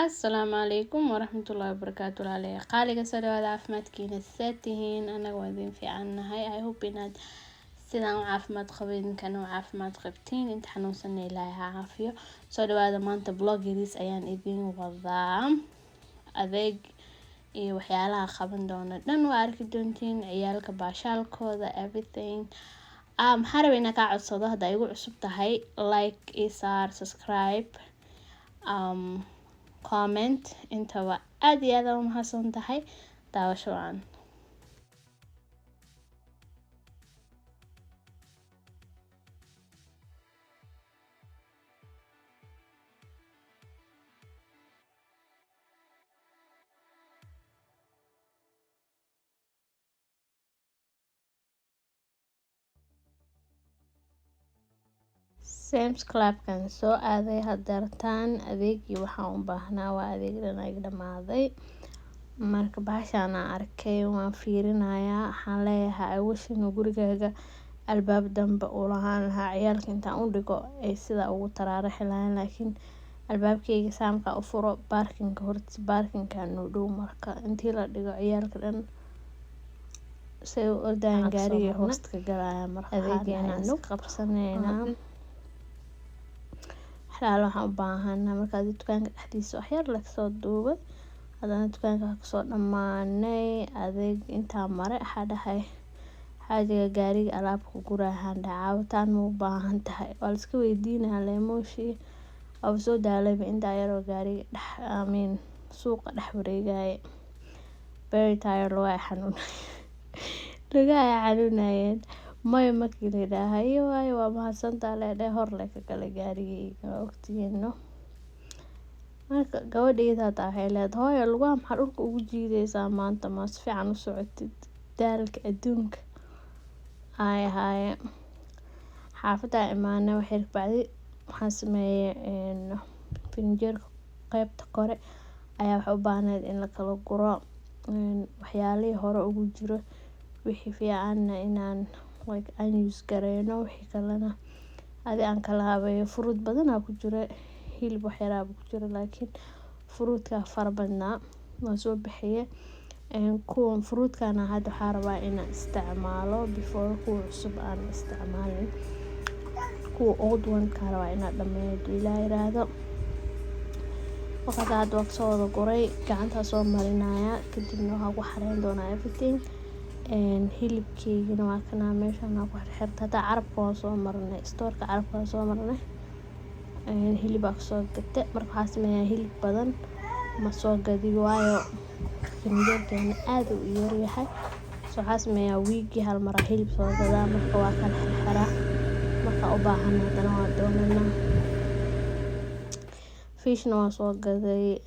Asalaamu calaykum waraxmatullaahi wabarakaatu. Walaalayaal qaaliga, soo dhawaada. Caafimaadkiina saa tihiin? Anaga waa idin fiicannahay. I hope inaad sidaan u caafimaad qabo idinkana u caafimaad qabtiin. Inta xanuunsanna Ilaahay ha caafiyo. Soo dhawaada. Maanta vlog yariis ayaan idin wadaa. Adeeg iyo waxyaalaha qaban doona dhan waa arki doontiin, ciyaalka baashaalkooda, everything. Maxaa rabay inaan kaa codsado? Haddaa igu cusub tahay, like ii saar, subscribe, comment intaba. Aada iyo aada u mahadsan tahay. Daawasho wacan. Sam's Clubkan soo aaday hadeertaan. Adeegii waxaan u baahnaa waa adeeg dhan iga dhamaaday. Marka bahashaan aan arkay, waan fiirinayaa. Waxaan leeyahay, I wish inuu gurigaaga albaab dambe uu lahaan lahaa, ciyaalka intaan u dhigo ay sidaa ugu taraaraxi lahayn. Laakiin albaabkayga saamka u furo, parkingka hortiis, parkingka noo dhow. Marka intii la dhigo, ciyaalka dhan say u ordayaan, gaariga hoosta ka galayaan. Marka adeegeena iska qabsaneynaa, waxyaala waxaan u baahanaa. Marka dukaanka dhexdiisa wax yar lagasoo duubay. Haddana dukaanka kasoo dhammaanay, adeeg intaa maray. Waxaa dhahay xaajiga gaariga alaabka guraahan dhahay, caawitaan ma u baahan tahay? Waa la iska weydiinaya leemooshii. Waaba soo daalayba intaa yaroo gaariga dhex, I mean, suuqa dhex wareegaya. Very tired. Lugaha xanuunay, lugaha xanuunayeen. Maya markii la yidhaaha iyo waayo, waa mahadsantaa leedhe, hor le ka galay gaarigayga. Waa ogtihiin, no? Marka gabadhayda hataa waxay leedahay, "Hooyo, lugaha maxaa dhulka ugu jiidaysaa maanta? Ma si fiican u socotid?" Daalka adduunka ay ahaaye. Xaafadda imaanay waxay bacdi. Waxaan sameeyay firinjeerka qeybta kore ayaa waxay u baahneyd in la kala guro waxyaalihii hore ugu jiro, wixii fiicanna inaan like aan use gareyno, wixii kalena adi aan kala habeeyo. Fruit badanaa ku jira, hilib wax yaraaba ku jira, laakiin fruitka fara badnaa waan soo bixiyay. Kuwan fruitkana hadda waxaa rabaa inaan isticmaalo before kuwa cusub aan isticmaalin. Kuwa old one kaa rabaa inaan dhameeyo haduu Ilaah yiraahdo. Waqada hadda waa kasoo wada guray, gacantaa soo marinaya, kadibna waxaa ku xareyn doonaa everything. Hilibkeygana waa kanaa, meeshaan ku xirxirta. Hataa carabka waan soo marnay, stoorka carabka waan soo marnay, hilibaa kasoo gate. Marka waxaa sameeyaa, hilib badan ma soo gadi, waayo firinjeerkeena aad uu u yaryahay. So waxaa sameeyaa, wiigii hal mar hilib soo gadaa. Marka waa kala xirxiraa, marka u baahan haddana waa doonanaa. Fishna waan soo gaday,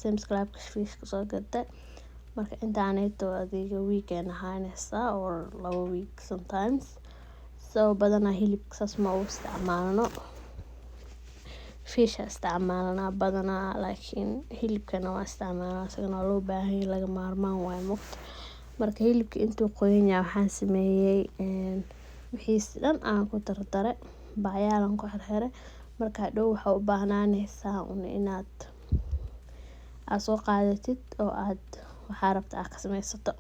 Sam's Clubka fish kasoo gaday. Marka intaanayto adiga weekend ahaaneysaa or 2 week sometimes. So badanaa hilibka saas ma u isticmaalno, fisha isticmaalnaa badanaa, laakiin hilibkana waa isticmaalnaa, isagana waa loo baahan yahay, laga maarmaan waayo mugta. Marka hilibka intuu qoyan yahay, waxaan sameeyay wixiis dhan aan ku dardare, bacyaalan ku xirxiray. Marka hadhow waxaa u baahnaaneysaa un inaad aad soo qaadatid oo aad waxaa rabta aad ka sameysato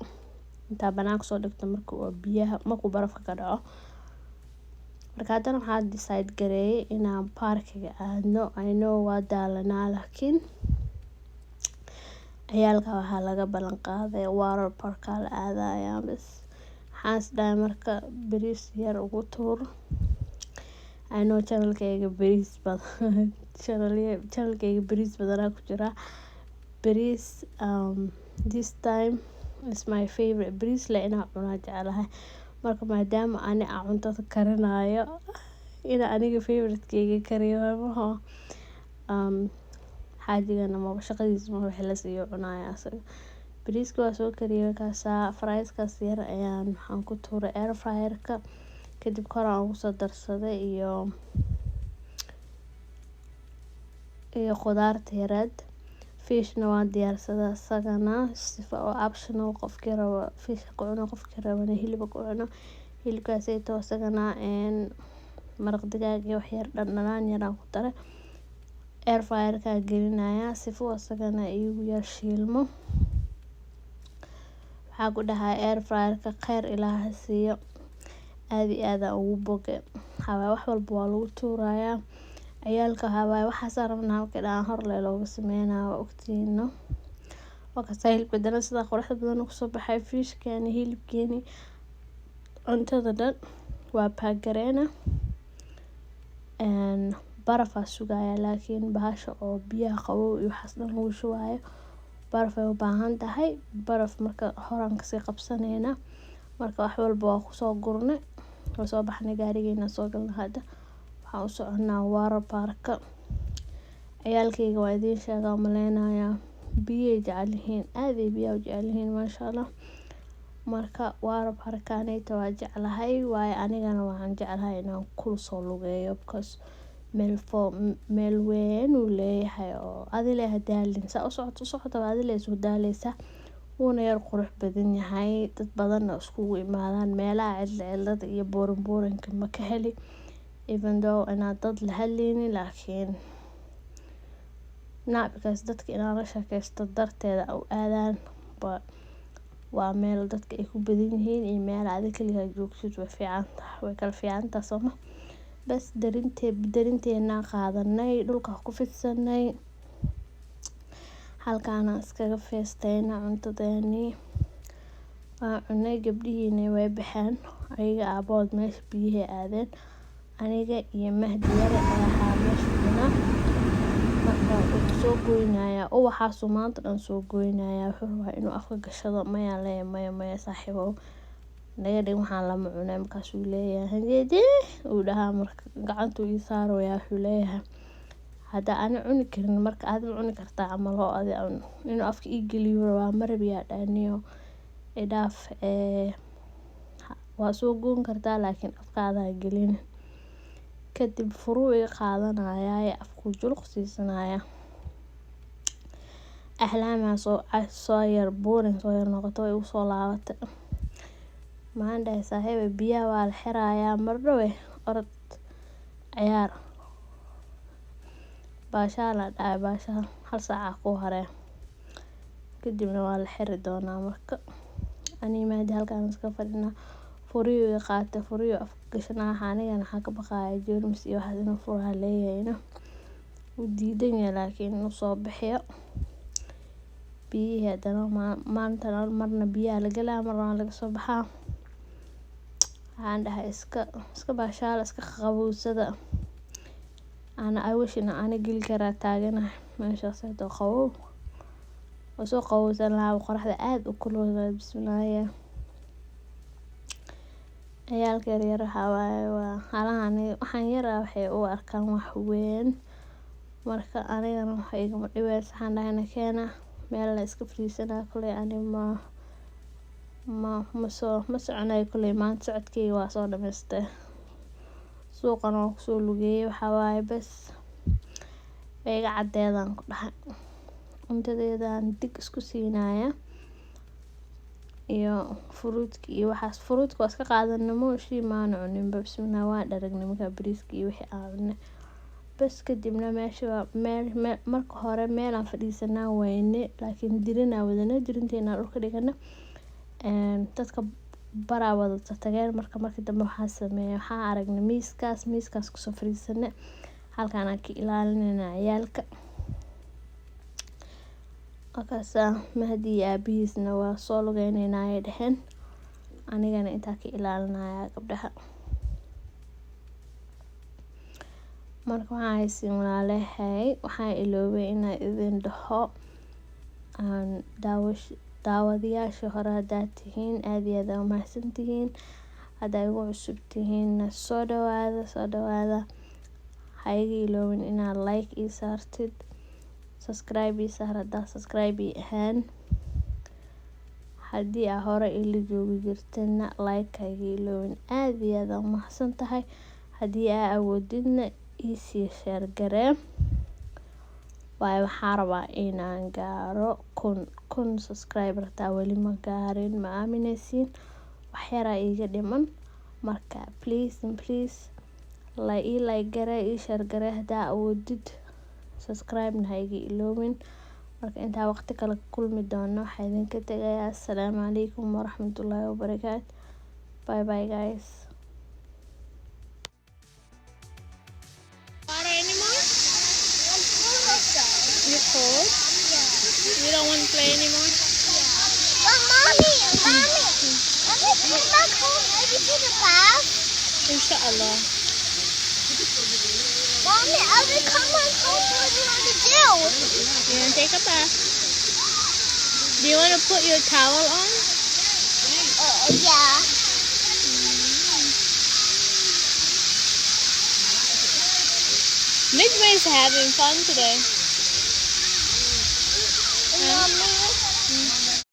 intaa banaanka soo dhigto marka uu biyaha, markuu barafka ka dhaco. Marka haddana waxaa decide gareeyay inaan parkiga aadno. I know waa daalanaa, laakiin ciyaalka waxaa laga ballan qaaday water park la aadayaa bas. Waxaan is dhahay marka bariis yar ugu tuur. I know channelkayga bariis badan, channelkayga bariis badanaa ku jira. Bariis this time is my favorite. Bariis le inaan cunaa jeclahay. Marka maadaama ani aan cuntada karinayo, ina aniga favoritekeyga kariyo maho. Xaajigana maba shaqadiisa ma wixii la siiyo cunaya asaga. Bariiska waa soo kariyay. Markaasaa frieskaas yar ayaan waxaan ku tuuray air fryerka, kadib kor aan ugu soo darsaday iyo khudaarta yareed. Fishna waan diyaarsaday isagana, sifa oo optional, qofkii rabo fish ku cuno, qofkii rabana hilib ku cuno. Hilibkaaseyto isagana maraq digaag iyo wax yar dhandhanaan yar aan ku daray. Air fryerka gelinaya sifuu asagana iigu yar shiilmo. Waxaa ku dhahay air fryerka kheyr Ilaah ha siiyo, aad iyo aad aan ugu boge. Waxaa waaye wax walba waa lagu tuurayaa. Ciyaalka waxaa waaye waxaas rabnaa markay dhahaan, hor lee looga sameynaa, waa ogtihiin, no. Waa kasaa hilibka dana sida quruxda badan kusoo baxay, fishkeeni, hilibkeeni, cuntada dhan waa pack gareena. Barafaa sugaya, laakiin bahasha oo biyaha qabow iyo waxaas dhan lagu shubaayo baraf ay u baahan tahay. Baraf marka horaan kasii qabsaneyna. Marka wax walba waa kusoo gurnay, waa soo baxnay, gaarigeena soo galnay. Hadda waxaan u soconaa water parka. Ciyaalkayga waa idiin sheegaa maleynayaa, biyay jecel yihiin, aad ay biyaha u jecel yihiin, maasha Allah. Marka water parkaneyta waa jeclahay, waayo anigana waxaan jeclahay inaan kula soo lugeeyo, because meel fo meel weyn uu leeyahay oo adi lee hadaalin, saa u socoto u socoto adi lee soo daaleysa, wuuna yar qurux badan yahay, dad badanna iskugu imaadaan. Meelaha cidla cidlada iyo boring boringka ma ka heli, even though inaad dad la hadleynin, laakiin not because dadka inaan la sheekeysto darteeda u aadaan, but waa meel dadka ay ku badan yihiin iyo meel adi kaligaa joogtid way fiican tahay, way kala fiican tahay, sooma? Bas, darintee darinteena qaadanay, dhulka ku fidsanay, halkaana iskaga feesteyna. Cuntadeeni waa cunay, gabdhihiina way baxeen, ayaga aabahood meesha biyahay aadeen. Aniga iyo Mahdi yare ayaa meesha fadhinaa. Marka wuxuu soo goynayaa ubaxaasuu maanta dhan soo goynayaa. Wuxuu rabaa inuu afka gashado. Maya leeyahay, maya, maya, saaxiibow, naga dhig, waxaan lama cunay. Markaasuu leeyahay, hadeedee uu dhahaa. Marka gacantuu ii saarayaa, wuxuu leeyahay, hadda ani cuni karin, marka aad ma cuni kartaa camal oo adi inuu afka ii geliyo rabaa. Marabiyaa dhaniyo idhaaf, ee waa soo goyn kartaa, laakiin afkaada ha gelin. Kadib furuu iga qaadanaya ee afkuu juluq siisanaya. Axlaamaa soo yar boring soo yar noqoto, way igu soo laabatay. Maxaan dhahay, saaxiibey, biyaha waa la xirayaa mar dhowe, orod ciyaar, baashaal aa dhahay, baashaal hal saac aa kuu haree, kadibna waa la xiri doonaa. Marka anii Mahdi halkaan iska fadhinaa, furihii iga qaatay, furihii afka gashanaa. Anigana waxaan ka baqayaa jeermis iyo waxaas inuu furaha leeyahayna. Wuu diidan yahay laakiin inuu soo bixiyo biyihii. Haddana maanta marna biyaha la galaa, marna waa laga soo baxaa. Waxaan dhahay, iska baashaala, iska qabowsada. Ana I wish in ani geli karaa taaganahay meeshaas hadoo qabow, waa soo qabowsan lahaa. Qoraxda aad u kulul, bismillaahi. Ciyaalka yaryar waxaa waaye waa halahan waxaan yar ah waxay u arkaan wax weyn. Marka anigana wax igama dhibeyso. Waxaan dhahay, keena meel la iska fariisanaa. Koley ani ma soo ma soconayo. Koley maanta socodkeyga waa soo dhameystay, suuqana waan kusoo lugeeyay. Waxaa waaye bes, way iga cadeedaan ku dhahay. Cuntadeedaan dig isku siinaya iyo fruitka iyo waxaas. Fruitka waa iska qaadanay, mooshii maana cuninba, bismillah. Waan dharagnay markaa bariiska iyo wixii aan cunay bas. Kadibna meesha meel marka hore meelaan fadhiisanaa wayne, laakiin dirinaa wadana, dirinteena dhulka dhigana, dadka baraa wada tageen. Marka markii dambe waxaan sameeyay, waxaan aragnay miiskaas, miiskaas kusoo fadhiisanay. Halkaan aan ka ilaalinayna ciyaalka. Markaasa Mahdi iyo aabihiisna waa soo lugeynayna ay dhaheen, anigana intaa ka ilaalinaya gabdhaha. Marka waxaan haysiin walaalahay, waxaan iloobay inaan idin dhaho, daawadayaasha hore haddaad tihiin, aad iyo aad aa umahadsantihiin. Haddaa igu cusub tihiin, soo dhawaada, soo dhawaada. Ha iga iloobin inaad like ii saartid, subscribe ii saar haddaa subscribe ii ahaan. Haddii aa hore ila joogi jirtana, like ha iga iloobin. Aad iyo aad aa umahadsan tahay. Haddii aa awoodidna, iisii share garee, waayo waxaan rabaa inaan gaaro 1000 subscriber. Hataa weli ma gaarin, ma aamineysiin, wax yaraa iiga dhiman. Marka please and please, la ii like garee, ii share garee haddaa awoodid. Subscribe-na ha iga iloobin. Marka intaa waqti kale kulmi doono, waxaa idinka tegayaa assalaamu calaykum waraxmatullaahi wabarakaatu. Bye bye, guys. Water anymore? You cold? You don't want to play anymore? But mommy, mommy, when we come back home, are we take a bath? Inshallah. Mommy, I will come back home. What do you want to do? You want to take a bath? Do you want to put your towel on? Yeah. Midway is having fun today.